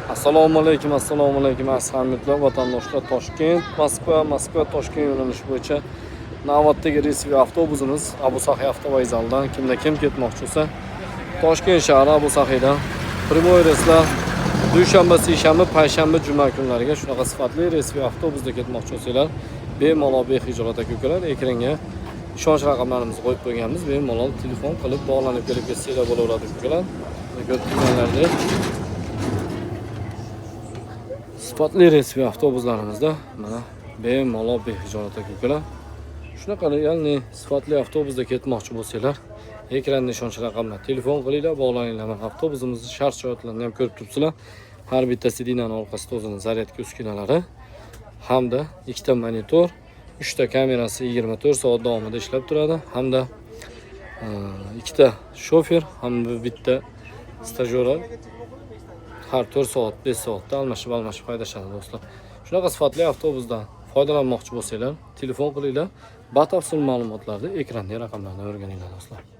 Assalomu alaykum, assalomu alaykum, aziz hamyurtlar, vatandoshlar. Toshkent, Moskva, Moskva, Toshkent yo'nalishi bo'yicha navbatdagi reysli avtobusimiz Abu Saxiy avtovokzalidan kimda kim ketmoqchi bo'lsa, Toshkent shahri Abu Saxiydan прямой reyslar dushanba, seshanba, payshanba, juma kunlariga shunaqa sifatli reysli avtobusda ketmoqchi bo'lsanglar, bemalol, bexijolat, aka ukalar, ekranga ishonch raqamlarimizni qo'yib qo'yganmiz. Bemalol telefon qilib bog'lanib kelib ketsanglar bo'laveradi, ukalar. Ko'rib turganlaridek, sifatli reysli avtobuslarimizda mana bemalol, bexijolat, aka ukalar, shunaqa реальный sifatli avtobusda ketmoqchi bo'lsanglar, ekranda ishonch raqamlar, telefon qilinglar, bog'laninglar. Mana avtobusimizni shart sharoitlarini ham ko'rib turibsizlar. Har bitta сиденье ni orqasida o'zini zaryadka uskunalari hamda ikkita monitor, uchta kamerasi 24 soat davomida ishlab turadi hamda ikkita shofer hamda bitta stajyori har 4 soat, 5 soatda almashib almashib haydashadi, do'stlar. Shunaqa sifatli avtobusdan foydalanmoqchi bo'lsanglar, telefon qilinglar. Batafsil ma'lumotlarni ekrandagi raqamlardan o'rganinglar, do'stlar.